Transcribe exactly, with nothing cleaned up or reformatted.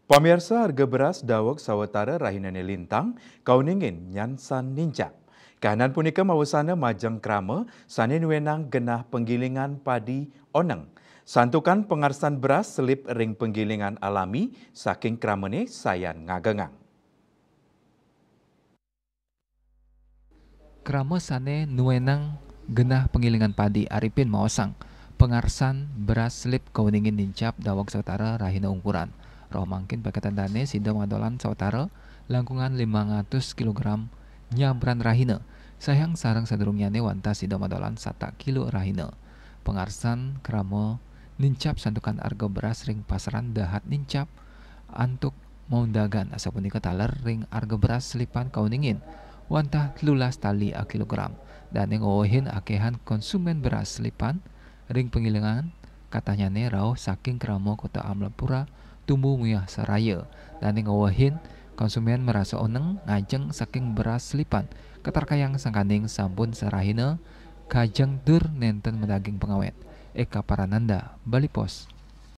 Pamirsa, harga beras daweg sawetara rahinane lintang, kauningin nyansan nincap. Kahanan punika mawesana majeng krama sane nuenang genah penggilingan padi oneng. Santukan pangarsan beras selip ring penggilingan alami saking kramane sayan ngagengang. Krama sane nuenang genah penggilingan padi Aripin maosang, pangarsan beras selip kauningin nincap daweg sawetara rahina ungkuran. Rauh mangkin paiketan dane sida madolan sawetara langkungan limang atus kilogram nyabran rahina, sayang sareng sadurungnyane wantah sida madolan satak kilo rahina. Pangarsan krama nincap santukan arga beras ring pasaran dahat nincap antuk maundagan, asapunika taler ring arga beras selipan kauningin wantah telulas tali a kilogram. Dane ngwewehin akehan konsumen beras selipan ring penggilingan, katahnyane rauh saking krama Kota Amarapura, Tumbu miwah Saraya. Dane ngwewehin konsumen marasa oneng ngajeng saking beras selipan, katarkayang sangkaning sampun sarahina kajeng tur nenten madaging pangawet. Eka Parananda, Bali Post.